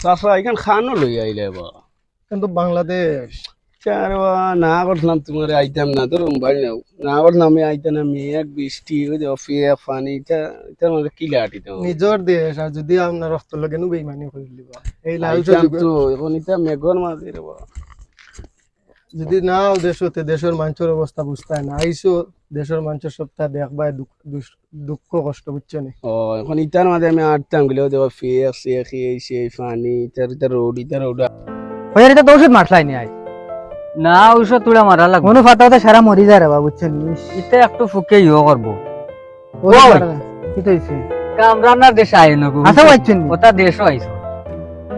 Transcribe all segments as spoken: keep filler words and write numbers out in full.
চাচা, ইখান খানো লই আইলে বা? কিন্তু বাংলাদেশ। আরে বা, না করলাম তুমারে আইতাম না, ধরো মোবাইল নেও। না করলাম আমি আইতাম না, মেঘ, বৃষ্টি, ওই যে অফিয়া, পানি, ইটা, ইটার মাঝে কিলা আটিতাম? নিজর দেশ, আর যদি আপনার রক্ত লাগে নু বেইমানি করিলিবা। এই লাল আইতাম সুযোগ তো, এখন ইটা মেঘর মাঝে রে বা। যদি নাও দেশো, তে দেশর মানষর অবস্থা বুঝতায় না। আইসো, দেশর মানষর সবতা দেখবায়, দুঃখ, দুষ-, দুঃখ কষ্ট, বুঝছো নি? ও, এখন ইটার মাঝে আমি আটতাম গেলে, ও দেখো, ফেক, সেক, এই সেই পানি, ইটার, ইটার রোড, ইটার রোড। ওই, ইটা তো ঔষধ মারলাই নি আই। না, ঔষধ তুড়া মারা লাগবো। মনু ফাতা ফাতা সারা মরি যায় রে বাবা, বুঝছো নি? ইটা একটু ফুকে ইয়ো করবো। ঔষধ ওই। মারা যায়। কিতা অইছে? কামরানার দেশে আয় না গো, আচ্ছা, বুঝছো? আইছেন নি? ওটা দেশও আইছে।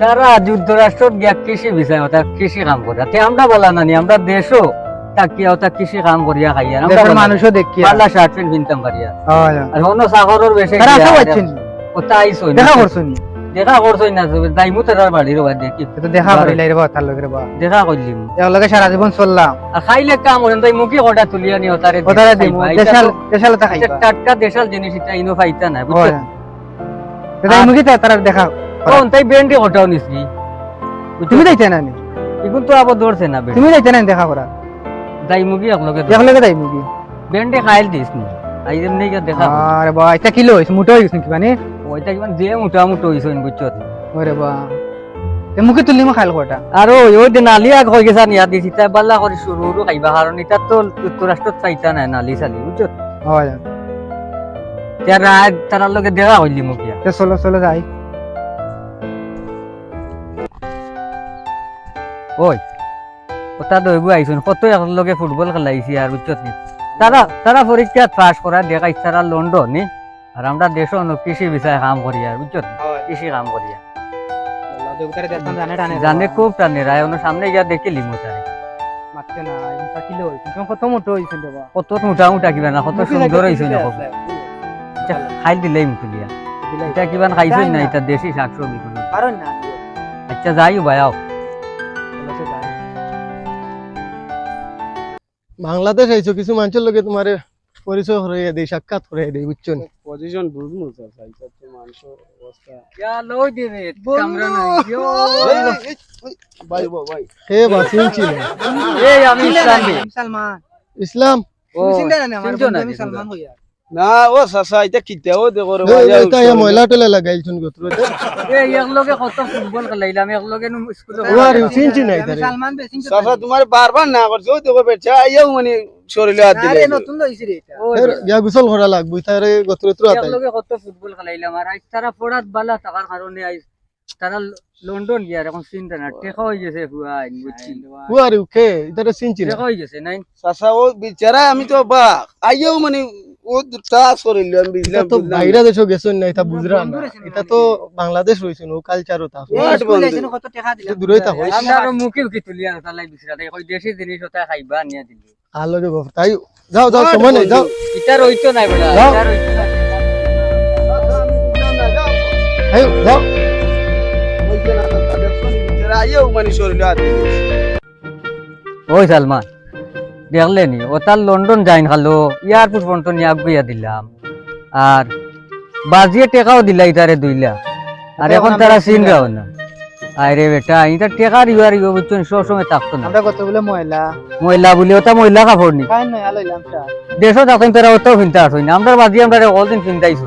তারা যুক্তরাষ্ট্রত গিয়া কৃষি বিষয়, ওটা কৃষি কাম করে। তে আমরা বলা না নি, আমরা দেশও থাকিয়া ওটা কৃষি কাম করিয়া খাইয়ার। আমরা দেশর বলা না। মানুষও দেখিয়া। বালা শার্ট প্যান্ট পিনতাম পারিয়া। হয়, হয়। আর অন্য সাগরর বেশে তারা গিয়া আশা আর পাচ্ছেন। ওটা আইছো না। দেখা করছো নি? দেখা করছো না, যাইমু তারার বাড়ির ওবার দেখি। তো দেখা করিলাই রে বা, তার লগে রে বা। দেখা করলিম। এর লগে সারা জীবন চললাম। আর খাইলে কাম করেন, তাই মুখে কটা তুলিয়া নিও, তারে ওটারে খাইবা। দিমু। এটা দেশাল, তো দেশাল ওটা খাইবা। টাটকা দেশাল জিনিস, এটা ইনো পাইতা না, বুঝছো? হয়। তো তাই আর মুখে তা-, তারা দেখা করা। কোন তাই ব্যান্ডে কটাও নিস কি? বুঝছো? তুমি যাইতে না নি? এখন তো আবার ধরছে না ব্যান্ড। তুমি যাইতে না নি দেখা করা? যাই মুখে এক লগে ধর। এক লগে যাই মুখে। ব্যান্ডে খাইল দিস নি। আই এমনি গিয়া দেখা করি। আরে বা, এটা কিলো হইছে? মোটা হইছে নাকি মানে? ওইটা কিমান যে মোটা মোটা হইছে, বুঝছো তো? ওরে বা। এ মুখে তুললি মা খাইল কটা? আর ওই, ওই দিন আলিয়া কই গেছা নিয়া দিছি, তাই বাল্লা করি শুরু শুরু খাইবা, কারণ এটা তো যুক্তরাষ্ট্রত পাইতা নাই নালি চালি, বুঝছো? হয়। তে রাত তারার লগে দেখা হইলি মুখিয়া। তে চলো, চলো যাই। ওই, ওটা দইবু আইছুন, কত এক লগে ফুটবল খেলাইছি আর, বুঝছো নি? তারা, তারা পরীক্ষা পাস করা দেখাই, তারা লন্ডন নি? আর আমরা দেশো অন্য কৃষি বিষয়ে কাম করি আর, বুঝছো? হয়। কৃষি কাম করি আর। আল্লাহ, যে উতারে দেখতাম জানে টানে জানে রে বা। খুব টানে, রায় অন্য সামনে গিয়া দেখিলি মোটারে। মারতে না, এখন তা কিলো হইছে? এখন কত মোটা হইছে রে বা? কত মোটা মোটা কিবা না, কত মুখে সুন্দর যাইতে হইছে না, কিবা কত। আছে। আচ্ছা, খাইল দিলেই মুখে দিয়া। দিলাই। এটা কিবা খাইছই না, না। এটা দেশি শাকসবজি কোনো। কারণ না। আচ্ছা, যাই ভাই, আও। আচ্ছা, যাই। বাংলাদেশ আইছো, কিছু মানুষের লগে তোমারে পরিচয় করাইয়া দেই, সাক্ষাৎ করাইয়া দেই, বুঝছো নি? পজিশন বুঝমু, স্যার, স্যার, স্যার, তো মানুষের অবস্থা। ইয়া, লই দে রে, বন্ধু। কামরা নাই। ইয়ো। এই, এই, এই, এই, ভাই, ভাই, ভাই। হে বা, চিনছি না। এই, আমি ইসলাম রে। আমি সালমান। ইসলাম? ও, তুমি চিনতে না, আমার চিনছো বন্ধু, না আমি চিনছো? সালমান কইয়া। না, ও চাচা, এটা কিতা ও দেখো রে, এই, ভাই, এই, আও, তাই সরে ময়লা যাও। টয়লা লাগাইলছুন গোত্র এটা। এই, এক লগে কত ফুটবল খেলাইলাম, এক লগে নু স্কুলে ও আর খেলাইলাম। চিনছি না আমি এটা রে। সালমান বে, চিনছো চাচা, না? তোমার বারবার না করছে, ও দেখো বেটা, আইয়াও মানে শরীরে হাত আরে, দিলে। নতুন লইছি রে এটা। ও এর রে। গিয়া গোসল করা লাগবো, তারে গোত্র গোত্র এক আতাই। লগে কত ফুটবল খেলাইলাম, আর আজ তারা পড়াত বালা থাকার কারণে আজ তারা ল-, লন্ডন গিয়ার এখন চিন্তা না, টেকা হয়ে গেছে পুয়া আইন, বুঝছি। পুয়া রে উকে, ইতারে চিনছি না। টেকা হয়ে গেছে, নাই? চাচা, ও বিচারা আমি তো বা, আইয়াও মানে, ও দুটা শরীর, আমি বুঝলাম, এটা তো বুঝলাম। বাইরে দেশে গেছেন না, এটা বুঝরা না। বন্ধু রয়েছে না, এটা তো বাংলাদেশ রয়েছে না, ও কালচারও তা। এই ওয়াট স্কুল বন্ধু। যাইছে না, কত টেকা দিলাম। এটা দূরেই থাকো। আমরা আরো মুখে উকি তুলিয়া না, তাহলে বিচারা, দেখো, ওই দেশি জিনিস ওটা খাইবা, নিয়ে দিলি। আর লগে গফ-, তাই যাও, যাও, আর সময় নেই, যাও। বন্ধু, ইটা রইতো না বেটা, যাও। ইটা রইতো না। এই, যাও। ওই সালমান, দেখলে নি? ও তার লন্ডন যাইন খালো, এয়ারপোর্ট পর্যন্ত নিয়ে আগুইয়া দিলাম। আর বাজিয়ে টেকাও দিলা ইতারে দুই লাখ। আর এখন এখন আমরা তারা চিনরাও না। আরে বেটা, ইটা টেকার ইউয়ার ইউ বুঝছো নি, সব সময় থাকতো না। আমরা কতগুলো ময়লা। ময়লা বলে ওটা ময়লা কাপড় নি। কাই নয়া লইলাম তা। দেশো থাকতেন তারা ওটাও ফিনতে আসই না। আমরা বাজি আমরা রে all দিন ফিনতাইছো।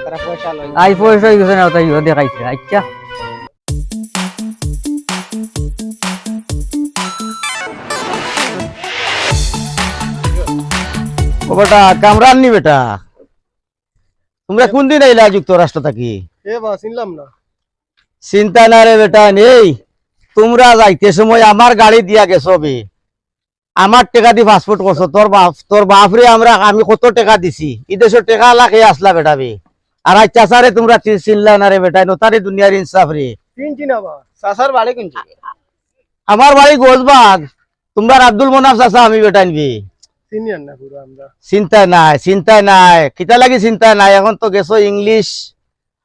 তারা পয়সা লই। আই পয়সা হয়ে গেছে না, ওটা ইউ দেখাইছে। আচ্ছা। ও বেটা, কামরান নি বেটা? তোমরা কোন দিন আইলা যুক্তরাষ্ট্র থাকি? এ বা, চিনলাম না। চিন্তা না রে বেটা, নেই। তোমরা যাইতে সময় আমার গাড়ি দিয়া গেছো বে। আমার টেকা দি পাসপোর্ট করছো, তোর বাপ, তোর বাপ রে আমরা, আমি কত টেকা দিছি। এই দেশো টেকা লাখে আসলা বেটা বে। আর আজ চাচারে তোমরা চি-, চিনলা না রে বেটা, নতারে দুনিয়ার ইনসাফ রে। চিনছি না বা। চাচার বাড়ি কোন জায়গায়? আমার বাড়ি গোজবাগ। তোমরা আব্দুল মনাফ চাচা, আমি বেটা নিবি। চিনি আর না পুরো আমরা। চিন্তা নাই, চিন্তা নাই। কিতা লাগি চিন্তা নাই? এখন তো গেছো ইংলিশ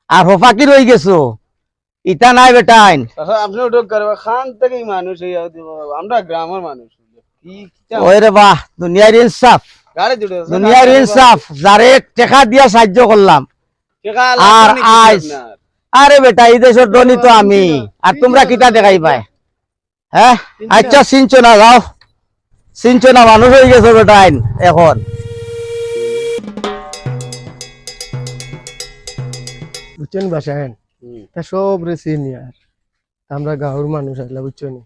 আর হফাকি রই গেছো। ইতা নাই বেটাইন। আচ্ছা, আপনি ওটা করবে, খান থেকে মানুষ এই, আমরা গ্রামের মানুষ। কি, কিতা? ওই রে বাহ, দুনিয়ার ইনসাফ। গাড়ি জুড়ে আছে, দুনিয়ার গাড়ি ইনসাফ। যারে টেকা দিয়া সাহায্য করলাম। টেকা আর লাগবে না, আইস। আপনার। আরে বেটা, ই দেশর ধনী তো আমি, আর তুমরা কিতা দেখাইবায়? হ্যাঁ? আচ্ছা, চিনছো না, যাও। চিনছো না, মানুষ অইগেছো বেটা আইন এখন। বুঝছনি বা শাহেন? হুম। তা সবরে চিনি আর। তা আমরা গাঁওর মানুষ আইলা, বুঝছনি?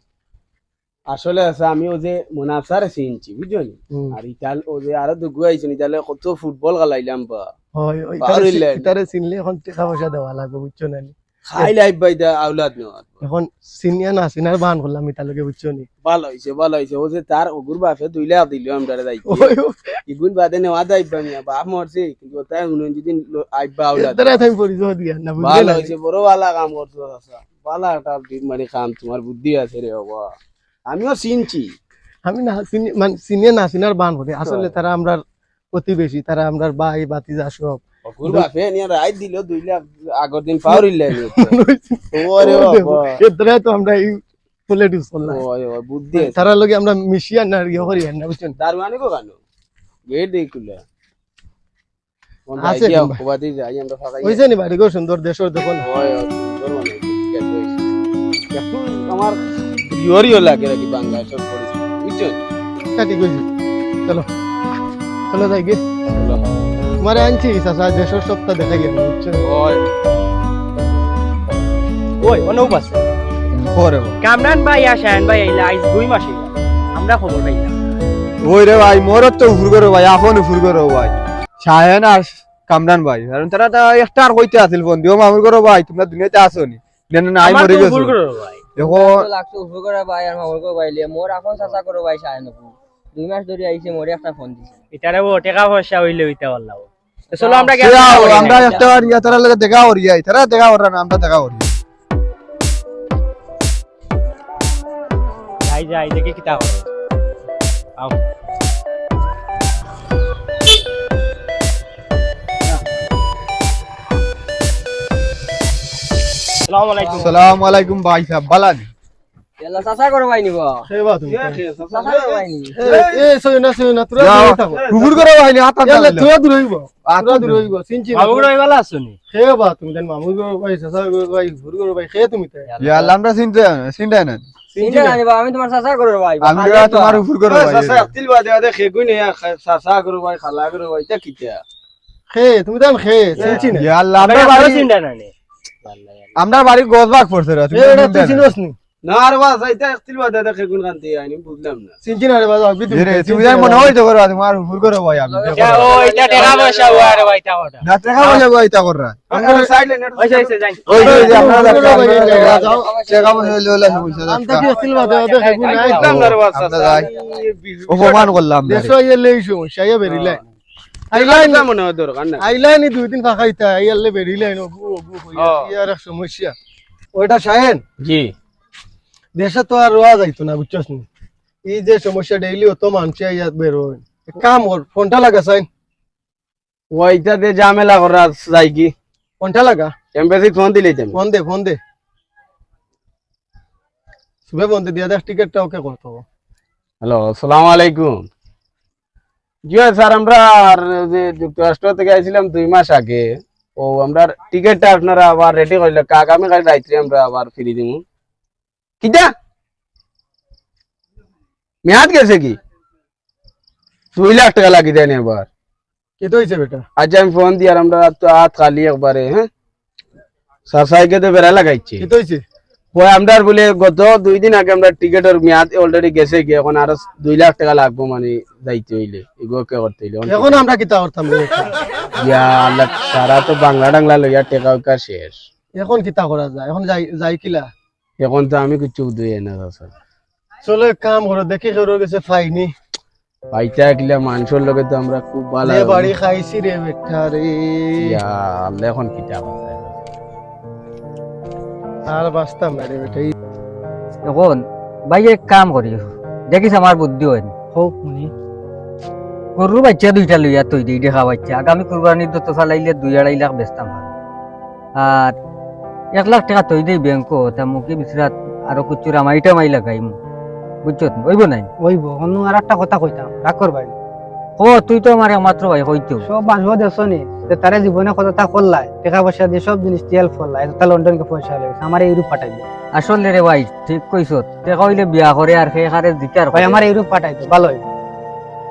আসলে আছে, আমি অউ যে মুনাফ স্যারে চিনছি, বুঝছনি? হুম। আর ইতাল অউ যে আরো দুগু আইছইন, ইতালে কত ফুটবল খেলাইলাম বা। হয়, ওই পাওয়ার ইতারে চি-, ইলেভেন। ইতারে চিনলে এখন টেকা পয়সা দেওয়া লাগবো, বুঝছো না নি? খাইল আইবা ইতা আওলাদ নেওয়ার। এখন চিনিয়া না চিনার বান করলাম ইতার লগে, বুঝছো নি? ভালা অইছে, ভালা অইছে। অউ যে তার অগুর বাপে দুই লাখ দিল আমরারে যাইতে। ওই, ওই। ইগুন বাদে নেওয়া যাইবা মিয়া, বাপ মরছে, কিন্তু তাই হুনইন যদি ল-, আইবা আওলাদ। এর দ্বারা তাই পরিচয় দিয়া না, বুঝলে ভালা না? অইছে, বড় ভালা কাম করছো চাচা। ভালা একটা বি-, মানে কাম, তুমার বুদ্ধি আছে রে বাবা। আমিও চিনছি। আমি না চিনি, মানে চিনিয়া না চিনার বান করে। আসলে হয়। তারা আমরার প্রতিবেশী, তারা আমরার ভাই, ভাতিজা সব। অগুর বাপে নিয়া রাইত দিল দুই লাখ, আগর দিন পাওয়ার ইলেভেন। ওরে ও দেখো, বাবা। এর দ্বারা তো আমরা এই politics করলাম। ওই, ওই, বুদ্ধি আছে। তারা লগে আমরা মিশিয়া না ইয়ে করি না, বুঝছনি? দারু আনিবো কেনে? গেট দেই খুলা। কোন আছে ভাই দিয়া কোন ভাই? কবাদি যাই আমরা ফাঁকা অইছে নি বাড়ি ঘর সুন্দর, দেশর দেখো না। ওই, ওই, সুন্দর বানাইছে, ঠিক আছে, অইছে। একটু আমার ইয়রিও লাগে নাকি বাংলা সব পরিস্থিতি, বুঝছো? তা ঠিক অইছে। চলো। চলো যাই গি। চলো। তোমারে আনছি, চাচা, দেশর সবটা দেখাই আমি, বুঝছো? ওই। ওই, অনউপ আছে। ওরে বাবা। কামরান ভাই আর শাহান ভাই আইলা, আইজ দুই মাস অইলো। আমরা খবর পাই না। ওই রে ভাই, মোর তো ফুর করো ভাই, আপন ফুর করো ভাই। শাহান আর কামরান ভাই, কারণ তারা তো একটা আর কইতে আছিল ফোন দিও, মামুর করো ভাই, তোমরা দুনিয়াতে আছো নি? না, না, না, আমি আমার মরে তো গেছি। ফুর করো ভাই। দেখো। তো লাগছে ফুর করো ভাই, আর মামুর করো ভাই, লে মোর আপন চাচা করো ভাই, শাহান ফুর। দুই মাস ধরি আইছে, মোরে একটা ফোন দিছে। ইতারে ও টেকা পয়সা অইলে অইতা পারলা ও। তো চলো আমরা সে গেলাম আও, করে আমরা নাই। একটা বার ইয়া তারা লগে দেখা করি যাই, তারা দেখা করা না, আমরা দেখা করি। যাই, যাই, দেখি কিতা করে। আও। আসসালামু আলাইকুম। আসসালামু আলাইকুম ভাই সাহেব, ভালা নি? ইয়াল্লা, চাচা করো ভাই নিব। কে বা তুমি? কে, কে, চাচা চাচা করো ভাই নি। এ, এ, সই না, সই না, তোরা যাও, দূরে থাকো। কুকুর করো ভাই নি, হাত ইয়াল্লা, টান দিলে। তোরা দূরে হইবো। আত তোরা দূরে হইবো, চিনছি না। বাবু করে ভালা আছো নি? কে বা তুমি? দেন মামু করো ভাই, চাচা করো ভাই, ফুর করো ভাই, কে তুমি তাই? ইয়াল্লা, আমরা চিনতে, চিনতে না। চিনতে না নিবা, আমি তোমার চাচা করো ভাই। আমি খালি তো তোমার তো। ফুর করো এ, ভাই। চাচা, তিল বাদে বাদে খেগুই নেই, আর খা-, চাচা করো ভাই, খালা করো ভাই, ইটা কিতা? কে, তুমি দেন কে, চিনছি না। ইয়াল্লা, আমরা আমরা বাড়ি চিনতে না নি। আমরা বাড়ি গজবাগ পড়ছে রে, তুমি এ, ওটা চিনতে তুই না। চিনোস নি? না রে বা, যাইতা এক তিল বাদে দেখে কোন কান্তি আইনি, বুঝলাম না। চিনছি না রে বা, যাও, বিদ্যুৎ এ রে, চিনছি তুমি না জানি মনে রে বা। হয় তো করো, তোমার উপর করো ভাই, আমি দেখো। ইটা, ও, ইটা টেকা পয়সা, ও আরে ভাই, ইটা ওটা। না, টেকা পয়সা ভাই, ইটা কররা। আরে, আরে, side line, ওই যে, ওই যে, যাই। ওই যে, ওই যে, আপনারা ওই যে, যান, ওই যে, আপনারা যান। যাও। টেকা পয়সা হইলে হইলে সমস্যা নাই। আমি তো কি এক তিল বাদে দেখে কোন নাই। বুঝলাম না রে বা, আমরা যাই। অপমান করলাম না রে। দেশো আইলে এই সমস্যা, ইয়া বেরিলে। আইলাইন। টেকা মনে হয় দরকার না। আইলাইনি দুই দিন ফাঁকাইতা, আইয়ালে বেরিলাইন, ওগু, ওগু, হইয়া, হ্যাঁ। কি আর এক সমস্যা। ওইটা শাহেন। জি। দেশে তো আর রওয়া যাইতো না, বুঝছস নি? এই যে সমস্যা, daily অত মানুষ আইয়া বের হয়। এক কাম কর, ফোনটা লাগা চাইন। ওইটা দিয়ে ঝামেলা করা যায় কি? ফোনটা লাগা। Embassy ফোন দিলেই তো। ফোন দে, ফোন দে। শুভে ফোন দে, দিয়া দেখ টিকিটটা ওকে করতো। হ্যালো, আসসালামু আলাইকুম। জি হয় স্যার, আমরা আর যে যুক্তরাষ্ট্র থেকে আইছিলাম দুই মাস আগে, ও আমরা টিকিটটা আপনারা আবার রেডি করলে কা-, আগামীকাল রাত্রে আমরা আবার ফিরি দিমু। কিতা? মেয়াদ গেছে কি? দুই লাখ টেকা লাগি দেন এবার। কিতা হইছে বেটা? আজ আমি ফোন দিয়ার আমরা তো আত খালি একবারে, হ্যাঁ? চাচাইকে তো বেড়া লাগাইছে। কিতা হইছে? কয় আমরার বুলে গত দুই দিন আগে আমরার টিকিটর মেয়াদ already গেছে গিয়া, এখন আরো দুই লাখ টেকা লাগবো মানে যাইতে হইলে, এগু কে করতে হইলে। এখন আমরা কিতা করতাম রে? ইয়া আল্লাহ, তারা তো বাংলা টাংলা লইয়া টেকা উকা শেষ। এখন কিতা করা যায়? এখন যাই, যাই কিলা? এখন তো আমি কিচ্ছু বুঝি না, চাচা। চলো এক কাম করো, দেখি কেউর গেছে পাইনি। পাইতা কিলা, মানুষর লগে তো আমরা খুব ভালা যে অই। বাড়ি খাইছি রে বেটা রে। ইয়া আল্লাহ, এখন কিতা করতাম? আর বাঁচতাম না রে বেটা। এই এখন ভাই এক কাম করি, দেখিস আমার বুদ্ধি হয় নি। হোক নি। গরুর বাচ্চা দুইটা লইয়া থই দেই, দেখা বাচ্চা। আগামী কুরবানির তো চালাইলে দুই আড়াই লাখ বেচতাম পারবো। আর এক লাখ টেকা থই দেই ব্যাংকো, তা মুখে বিচরাত আরো কুচ্ছু রামাই টামাই লাগাইমু। বুঝছত নি? অইবো নায়? অইবো। অন্য আর একটা কথা কইতাম, রাগ করবায় না। ও, তুই তো আমার একমাত্র ভাই, কইতো। সব মানুষ দেখছো নি, যে তারা জীবনে কততা করলায়, টেকা পয়সা দিয়া সব জিনিস দিয়া help করলায়, এততা লন্ডন গিয়া পয়সা লইছে, আমারে ইউরোপ পাঠাই দে। আসলে রে ভাই, ঠিক কইছো, টেকা অইলে বিয়া করে আর হে কারে জিকার ভাই, করে। আমারে ইউরোপ পাঠাই দে, ভালা অইবো।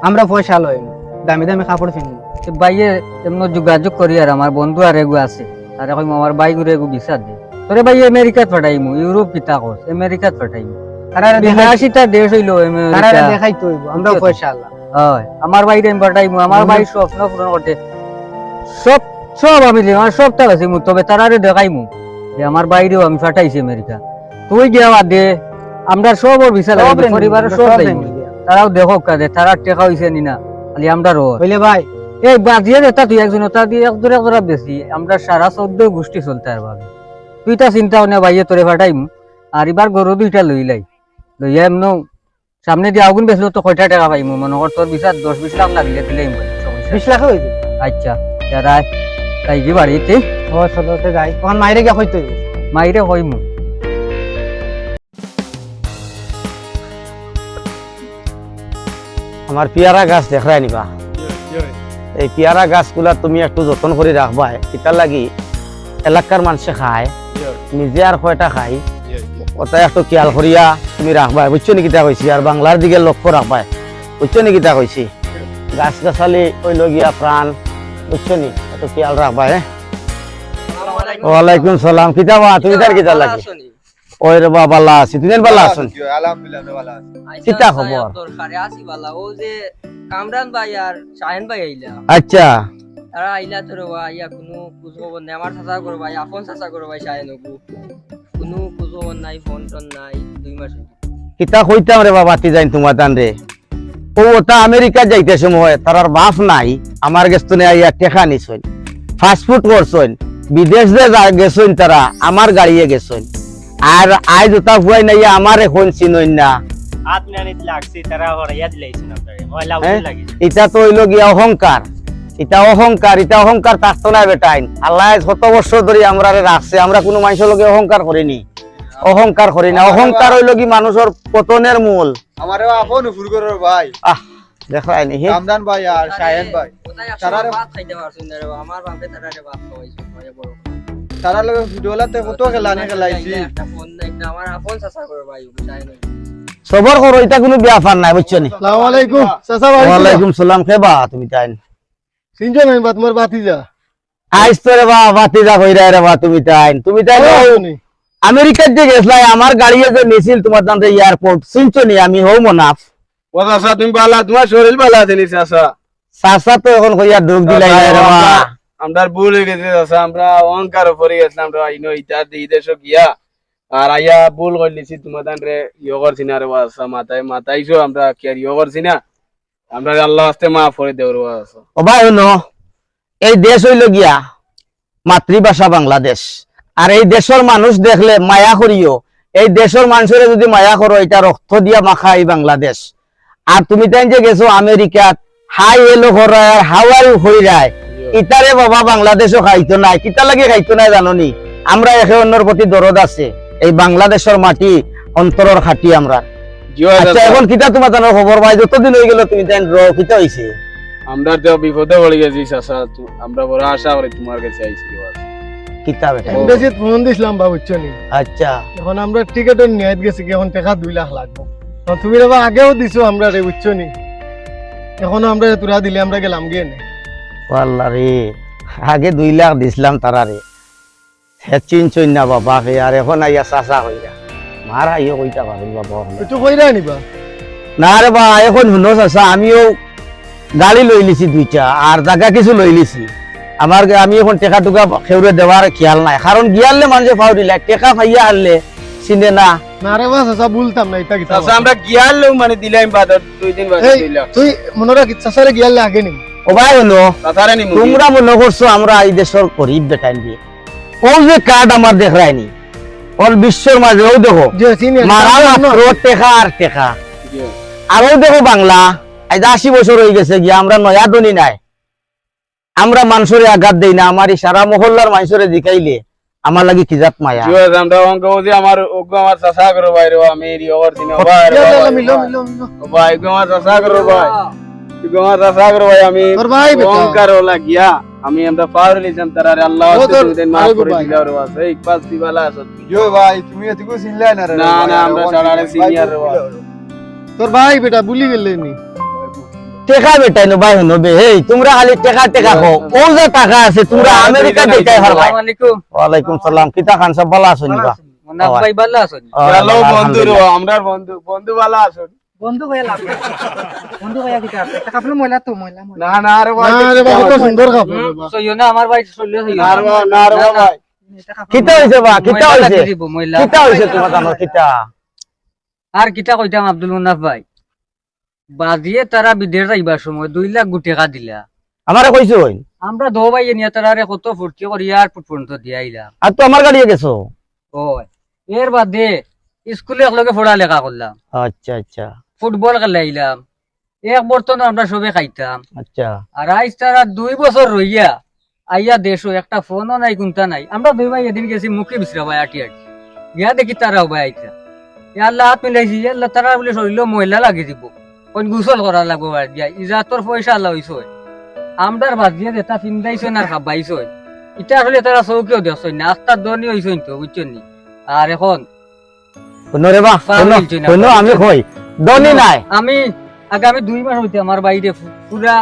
আমরা পয়সা লইমু, দামি দামি কাপড় পিনমু। তে ভাইয়ে এমনে যোগাযোগ করি আর আমার বন্ধু আর এগু আছে, তারে কইমু আমার ভাইগুরে এগু ভিসা দে। তোরে ভাই আমেরিকাত পাঠাইমু, ইউরোপ কিতা কস, আমেরিকাত পাঠাইমু। তারারে দেখাই-, বিলাসিতা দেশ অইলো আমেরিকা। তারারে দেখাইতো অইবো, আমরাও বুঝছো তো? পয়সা আলা। অয়, আমার ভাইরে আমি পাঠাইমু, আমার হুম। ভাইর স্বপ্ন পূরণ করতে। সব, সব আমি দিমু, আমার সবটা বেচিমু, তবে তারারে দেখাইমু যে আমার ভাইরেও আমি পাঠাইছি আমেরিকা। তুই গিয়া বাদে, আমরার সবর ভিসা সব লাগবো, রে পরিবারর মিলিয়া, সব সব রে যাইবো। মিলিয়া। তারাও দেখউক্কা দে, তারার টেকা অইছে নি না, খালি আমরার অর। অইলে ভাই। এই বাজিয়ে দে তা তুই একজন, তা দিয়া এক জোড়া এক জোড়া বেশি, আমরা সারা চৌদ্দ গুষ্টি চলতে আর ভাবে। তুই তা চিন্তা অনে ভাইয়ে তোরে পাঠাইমু, আর ইবার গরু দুইটা লইলাই, লইয়া এমনে সামনেদি আগুন বেচলে তো কয়টা টেকা পাইমু? মনো কর তোর ভিসাত দশ বিশ লাখ লাগলে দিলেই মনে, সমস্যা নাই। বিশ লাখে অইযিবো। আচ্ছা, তে আয়, যাইগি বাড়িত। ও, চলো, তে যাই। অখন মাইরে গিয়া কইতো অইবো। মাইরে কইমু। আমার পিয়ারা গাছ দেখরায় নি বা? এই পিয়ারা গাছগুলা তুমি একটু যতন করি রাখবায়, ইতার লাগি এলাকার মানষে খায়, নিজে আর কয়টা খাই, অটা একটু খিয়াল করিয়া তুমি রাখবায়, বুঝছো নি কিতা কইছি? আর বাংলার দিকে লক্ষ্য রাখবায়, বুঝছো নি কিতা কইছি? গাছ গাছালি অইলো গিয়া প্রাণ, বুঝছো নি? একটু খিয়াল রাখবায়, হ্যাঁ? আসসালামু আলাইকুম। ওয়ালাইকুম সালাম। কিতা বা, তুমি তার কিতা লাগি? ওই রে বা, ভালা আছি। তুমি ভালা আছো নি? আলহামদুলিল্লাহ, আমরা ভালা আছি। আইসা কিতা খবর? দরকারে আছি ভালা। ও যে কামরান ভাই আর শাহেন ভাই আইলা। আচ্ছা। তারা আইলা তো রে বা, আইয়া কুনু খোঁজ খবর নাই। আমার চাচা করো ভাই, আপন চাচা করো ভাই শাহেন ওগু। কুনু খোঁজ খবর নাই, ফোন টোন নাই, দুই মাস অইলো। কিতা কইতাম রে বা, বাতিজাইন তুমাতানরে। ও, অটা আমেরিকা যাইতে সময় তারার বাপ নাই, আমার গেছ থনে আইয়া টেকা নিছইন, পাসপোর্ট করছইন, বিদেশ যে যা-, গেছইন তারা, আমার গাড়িয়ে গেছইন। আর আইজ অটা ফুয়াইন আইয়া আমারে কইন চিনইন না। হাত নাড়িত লাগছি, তারা হরাইয়া দিলাইছইন আপনারে। ময়লা হ্যাঁ? উঠে লাগে। ইটা তো অইলো গিয়া অহংকার। ইটা অহংকার, ইটা অহংকার থাকতো না বেটাইন। আল্লায় কত বছর ধরি আমরারে রাখছে, আমরা কুনু মানষর লগে অহংকার করি নি। অহংকার করি না, অহংকার অইলো গি মানষর পতনের মূল। আমারে আপন ফুরগরর ভাই। আহ, দেখরায় নি, হে? কামরান ভাই আর শাহেন ভাই। কোথায় একশো তারারে ভাত খাইতে পারছইন না রে বা, আমার বাপে তারারে ভাত খাওয়াইছে, ভাই বড়। তারার লগে ভিডিও লাতে কত খেলানি খেলাইছি। একটা ফোন নাই, একটা আমার আপন চাচা করে ভাই, শাহেন ভাই। সবর করো, ইটা কুনু ব্যাপার নায়, বুঝছো নি? আসসালামু আলাইকুম, চাচা ভাই। ওয়ালাইকুম সালাম, কে বা তুমি তাইন? চিনছো না বা তুমার ভাতিজা? আইজ তো রে বা, ভাতিজা কইরায় রে বা, তুমি তাইন, তুমি তাইন ভালা আছো নি? আমেরিকাত যে গেছলায়, আমার গাড়িয়ে যে নিছিল তুমাতানরে এয়ারপোর্ট, চিনছো নি? আমি হউ মনাফ। ও চাচা, তুমি ভালা, তুমার শরীর ভালা আছে নি চাচা? চাচা তো অখন কইয়া দুখ দিলাই চাচা, রে বা। আমরা, আমরার ভুল অইগেছে চাচা, আমরা অহংকারো পড়ি গেছলাম রে বা, ইনো ইতা দি দেশো গিয়া, আর আইয়া ভুল করিলিছি, তুমাতানরে ইয়ো করছি না রে বা চাচা, মাতাই-, মাতাইছো, আমরা কি আর ইয়ো করছি না? আমরারে আল্লার ওয়াস্তে মাফ করি দেও রে বা চাচা। ও ভাই, হুনো, এই দেশ অইলো গিয়া মাতৃভাষা বাংলাদেশ। আর এই দেশর মানুষ দেখলে মায়া করিও। এই দেশর মানষরে যুদি মায়া করো, ইটা রক্ত দিয়া মাখা এই বাংলাদেশ। আর তুমি তাইন যে গেছো আমেরিকাত, হাই হ্যালো করায় আর হাউ আর ইউ কইরায়, ইতারে বাবা বাংলাদেশো খাইতো নায়। কিতার লাগি খাইতো নায় জানো নি? আমরা একে অন্যর প্রতি দরদ আছে। এই বাংলাদেশর মাটি অন্তরর খাটি আমরার। জি অয়, আচ্ছা, চাচা। অখন কিতা তুমাতানর খবর ভাই? যতদিন অইগেলো তুমি তাইন রও, কিতা অইছে? আমরা তো বিপদো পড়ি গেছি, চাচা। তু-, আমরা বড় আশা করি তুমার গেছে আইছি রে বা। কিতা বেটা? ও। এমবাসিত ফোন দিছলাম বা, বুঝছো নি? আচ্ছা। অখন আমরা টিকেটর নিয়াত গেছি কি, অখন টেকা দুই লাখ লাগবো। অখন তুমি রে বা আগেও দিছো আমরারে, বুঝছো নি? অখনো আমরারে থুড়া দিলে আমরা গেলাম গিয়া নে। ও আল্লা রে, আগে দুই লাখ দিছলাম তারারে। হে চিনছইন না বাবা, হে আর অখন আইয়া চাচা কইরা। মার আইও কইতা পারইন বাবা, অখন। একটু কইরা নিবা? না রে বা, অখন হুনো চাচা, আমিও গাড়ি লইলিছি দুইটা, আর জাগা কিছু লইলিছি। আমার গে-, আমি অখন টেকা টুকা কেউরে দেওয়ার খিয়াল নাই, কারণ গিয়ারলে মানষে ফাউরিলায়, টেকা পাইয়া হারলে চিনে না। না রে বা, চাচা, বলতাম না, ইতা কিতা চাচা, কথা? আমরা গিয়ারলেও মানে দিলাম বাদ, দুই দিন বাদে এই, দিলাম। তুই মনো রাখিস, চাচারে গিয়ারলে আগে নিম। ও ভাই, হুনো, চাচারে নিমু। তুমরা মনো করছো আমরা ই দেশর গরিব বেটাইন দিয়া। অউ যে কার্ড আমার দেখরায় নি, অল বিশ্বর মাঝে অউ দেখো, জি, চিনি, মারা চিনি, মাত্র চিনি। টেকা আর টেকা। জি। আর অউ দেখো বাংলা, আইজ আশি বছর অইগেছে গিয়া, আমরা নয়া ধনী নায়। আমরা মানষরে আঘাত দেই না, আমার ই সারা মহল্লার মানষরে জিকাইলে আমার লাগি কি জাত মায়া। জি, আমরা অঙ্ক বুঝি, আমার, ওগো আমার চাচা করো ভাই রে, আমি এরি ওভার চিনি, ও ভাই রে, জি, জি, ভাই, মিলো, ভাই। মিলো, মিলো। ও ভাই, ওগো আমার চাচা করো ভাই। তুই আমার চাচা করো ভাই, আমি তোর ভাই বেটা। অহংকার ও লাগিয়া আমি আমরা পাওয়ার লিতাম তারারে। আল্লাহ ও আছে, তোর তুমি দেন মাফ আরে করে ভাই। দিলাও রে বাস। এই পাঁচ দিবালা আছো। ইয়ো ভাই, তুমি এতটুকু চিল্লায় না রে না, ভাই, না, আর আমরা অখন সারা আরে ভাই সিনিয়র রে ভাই। তোর ভাই বেটা ভুলি গেলে নি। টেকা বেটাই নো ভাই, হুনো বে, হেই, তুমরা খালি টেকা, টেকা কও। ও যে টাকা আছে, তুমরা আমেরিকা দেখাই পারবা। আসসালামু আলাইকুম। ওয়ালাইকুম সালাম। কিতা খান সাব, ভালা আছইন বা? মুনাফ ভাই ভালা আছইন? ও, হ্যালো, ভালা, বন্ধু রে, আলহামদুলিল্লাহ। আমরার বন্ধু, বন্ধু ভালা আছইন? বন্ধু কইয়া লাভ নাই। বন্ধু কইয়া কিতা আছে? তা কাপড় ময়লা তো, ময়লা, ময়লা। না, না রে ভাই, না রে ভাই, কত সুন্দর কাপড় রে ভাই। সইও না, আমার ভাই সইলে সইও না। না রে ভাই, না রে ভাই। কিতা অইছে বা? কিতা ময়লা অইছে? লাগি দিব, ময়লা। কিতা অইছে তুমার জানো কিতা? আর কিতা কইতাম আব্দুল মুনাফ ভাই, বাজিয়ে তারা বিদেশ যাইবার সময় দুই লাখ গু টেকা দিলা। আমারে কইছইন? আমরা দো ভাইয়ে নিয়া তারারে কত ফুর্তি করি এয়ারপোর্ট পর্যন্ত দিয়া আইলাম। আর তো আমার গাড়িয়ে গেছো। ওই, এর বাদে স্কুলে একলগে পড়ালেখা করলাম। আচ্ছা, আচ্ছা। ফুটবল খেলাইলাম। এক বর্তন আমরা সবে খাইতাম। আচ্ছা। আর আইজ তারা দুই বছর রইয়া আইয়া দেশো একটা ফোনও নাই, কুন্তা নাই। আমরা দুই ভাই এদিন গেছি মুখে বিছরা ভাই আটি আটি। গিয়া দেখি তারাও ভাই আইতা। এ আল্লাহ হাত মিলাইছি, এ আল্লাহ তারা বলে শরীরও ময়লা লাগি দিব। কোন গোসল করা লাগবো ভাই দিয়া। ইজাতর পয়সা আল্লাহ অইছে। আমরার বাদ দিয়ে যেটা ফিন্দাইছইন আর খাবাইছইন। ইটা আসলে তারা চৌকেও দেখছইন না। আস্তা ধনী অইছইন তো, বুঝছইন নি? আর এখন হুনো রে বা, পাওয়া হুনো, গেলছে না, হুনো, আমি কই, ধনী নাই। আমি আগামী দুই মাস অইতে আমার ভাইরে পু-, পুরা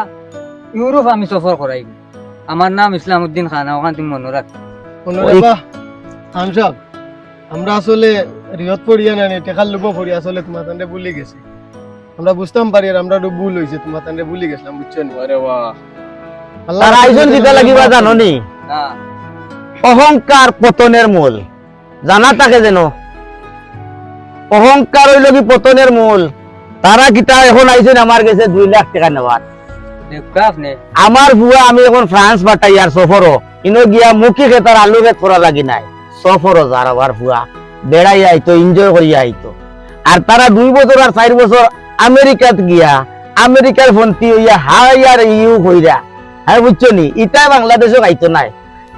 ইউরোপ আমি সফর করাইমু। আমার নাম ইসলাম উদ্দিন খান, অখান তুমি মনো রাখ। হুনো রে বা, খান সাব, আমরা আসলে রিয়ত পড়িয়া না নি, টেকার লোভো পড়িয়া আসলে তুমার তানরে ভুলি গেছি। আমরা বুঝতাম পারি আর আমরা একটু ভুল অইছে, তুমার তানরে ভুলি গেছিলাম, বুঝছো নি? আরে বাহ। আল্লাহ তার আয়োজন কিতা লাগিবা জানো নি? না। অহংকার পতনের মূল। জানা থাকে যেন, অহংকার অইলো কি পতনের মূল। তারা কিতা এখন আইছইন আমার গেছে দুই লাখ টেকা নেওয়ার। দেখবা আপনে। আমার ফুয়া আমি এখন ফ্রান্স পাঠাইয়ার সফরো, ইনো গিয়া মুখি খেতার আলু খেত করা লাগি নাই। সফরো যার আমার ফুয়া, বেড়াইয়া আইতো, enjoy করিয়া আইতো। আর তারা দুই বছর আর চাইর বছর আমেরিকাত গিয়া, আমেরিকার ফন্তি অইয়া হাই আর ইউ কইরা, হ্যাঁ, বুঝছো নি? ইতা বাংলাদেশো খাইতো নায়।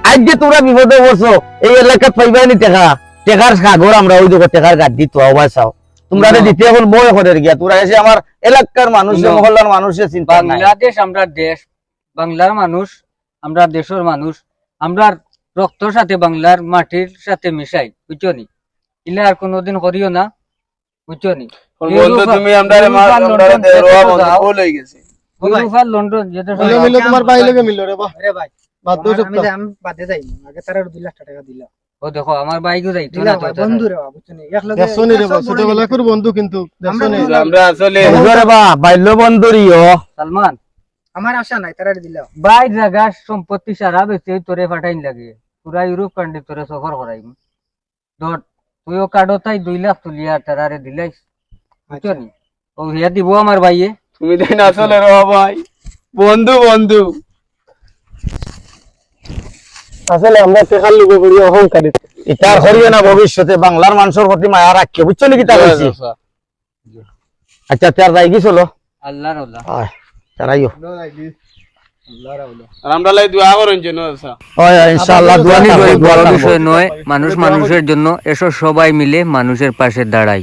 আইজ যে তুমরা বিপদো পড়ছো, এই এলাকাত পাইবায় নি টেকা, টেকার সাগর আমরা ওই দেখো টেকার গাড্ডি তো আওয়াজ চাও। তুমরারে না। দিতে এখন ভয় করের গিয়া, তুমরা এসে আমার এলাকার মানুষে, না। মহল্লার মানুষে চিন্তা নাই। বাংলাদেশ আমরার দেশ, বাংলার মানুষ, আমরার দেশর মানুষ, আমরার রক্তর সাথে বাংলার মাটির সাথে মিশাই, বুঝছো নি? ইলা আর কোনোদিন করিও না, বুঝছো নি? কোন বন্ধু ইউরোপ, তুমি আমরারে ইউরোপ মা-, আর আমরারে লন্ডন দেরোয়া যেতে বন্ধু যাও। ভুল হয়ে গেছে। ও ভাই। ইউরোপ আর লন্ডন যেতে মিলো, যাও। মিলো, তোমার ভাই লগে মিলো রে বা। আরে ভাই, বাদ দাও আমার, সব আমি তো। যাই, আমি বাদে যাই। আগে তারা দুই লাখ টেকা দিলাম। ও দেখো, আমার ভাইগু যাইতো না দিলাম তো ভাই, তারা। বন্ধু রে বা, বুঝছো নি? এক লগে দেখছো নি রে বা, সব বন্ধু। ছোটবেলাকার বন্ধু কিন্তু, দেখছো নি? আমরা বন্ধু। আমরা আসলে বুঝো রে বা, বাল্য বন্ধু রিও। সালমান। আমার আশা নাই, তারা দিলাম। ভাই জাগা সম্পত্তি সারা বেচে তোরে পাঠাইন লাগে। পুরা ইউরোপ কান্ট্রি তোরে সফর করাইম। ধর, তুইও কার্ডো তাই দুই লাখ তুলিয়া তারারে দিলাইস। বুঝছো নি? ও হিয়া দিব আমার ভাইয়ে। তুমি দেন আসলে রে ভাই। বন্ধু, বন্ধু। আসলে আমরা টেকার লোভে পড়ি অহংকারী। ইতা আর করিও না ভবিষ্যতে, বাংলার মানুষর প্রতি মায়া রাখিও, বুঝছো নি কিতা কইছি? আচ্ছা, তে আর যাই কি চলো? আল্লাহর আল্লাহ। আয়, তারাইও। আর আমরা লাই দোয়া করইন যেন, আচ্ছা। ওই, ওই, ইনশাআল্লাহ, দোয়া থাকবো, দোয়া থাকবো। বিষয় নয়, মানুষ মানুষের জন্য, এসো সবাই মিলে মানুষের পাশে দাঁড়াই।